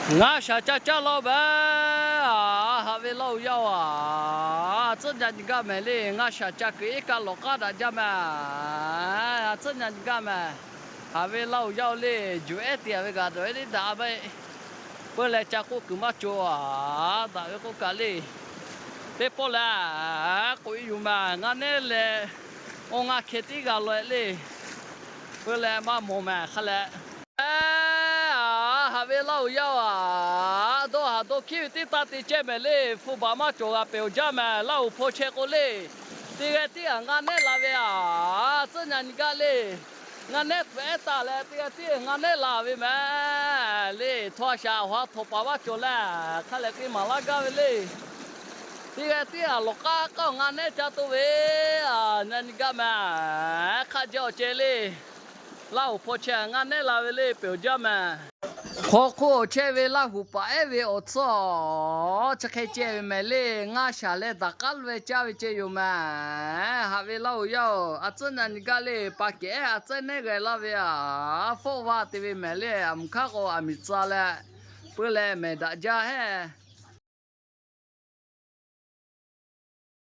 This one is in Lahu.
Ngaˇ shaˍ ca caˇ law mehˍ. Haꞈ ve Laˇ huˍ yaˇ-oˬ, a tcuhˉ nyi gaˇ mehˍ le. Ngaˇ shaˍ ca kuiˬ iˉ kaˆ lawˬ k'aˉ daꞈ jaˇ mehˍ. A tcuhˉ nyi gaˇ mehˍ. Haꞈ ve Laˇ huˍ yaˇ-oˬ le. Juˬ ehˉ te-a ve kaꞈ dawˬ-e le daꞈ ve. Peuˬ leh ca k'oˆ kuiˬ maˇ cawˬ-a. Daꞈ ve k'oˆ kaꞈ le, teˇ pawˆ leh k'oꞈ-e yuˬ mehˍ. Ngaˇ nehˉ leh awˬ ngaˇ hkeh tiˉ g'a loꞈ-e le. Peuˬ leh maˇ mawˬ mehˍ hk'a leh. Haꞈ ve Laˇ huˍ yaˇ-oˬ, a dawˇ haˍ dawˇ hkiˉ ve teˇ taˇ te ceh mehˍ le. Hpu baꞈ maˇ cawˬ g'a pehˬ-oˬ jaˇ mehˍ. Laˇ huˍ hpaw chehˇ k'o le, teˇ g'aˇ tiˉ-a ngaˇ nehˉ la ve, a tcuhˉ nyi gaˇ le. Ngaˇ nehˉ pfuhˍ ehˉ taˍ leh teˇ g'aˇ tiˉ ngaˇ nehˉ la ve mehˍ le. Htaw a shaꞈ awˬ ha htawnˍ paˍ maˇ cawˬ leh, hk'a lehˬ k'e maˍ laˇ gaˇ ve le. Teˇ g'aˇ tiˉ-a lawˬ k'aˉ k'aˉ ngaˇ nehˉ caˇ toˇ ve, a nyi gaˇ mehˍ. Hk'a jaˇ awˬ ceh le. Laˇ huˍ hpaw chehˇ ngaˇ nehˉ la ve le pehˬ-oˬ jaˇ mehˍ. Hk'aw hk'oˆ awˬ chehˇ ve Laˇ huˍ paˍ ehˉ ve awˬ tcuhˉ-a, chi hk'e ceh ve mehˍ le. Ngaˇ shaˍ leh daꞈ k'aˉ lo ve caˇ ve ceh yoˬ mehˍ. Haꞈ ve Laˇ huˍ yaˇ-oˬ, a tcuhˉ nyi gaˇ le. Pa kehˬ ehˉ a tcuhˉ nehˉ g'a laˇ ve, a fawˆ vaˇ te ve mehˍ le. A mvuhˬ hk'aˇ k'o a miˬ tcuh leh, peuˬ leh mehˍ daꞈ jaˇ hehˉ.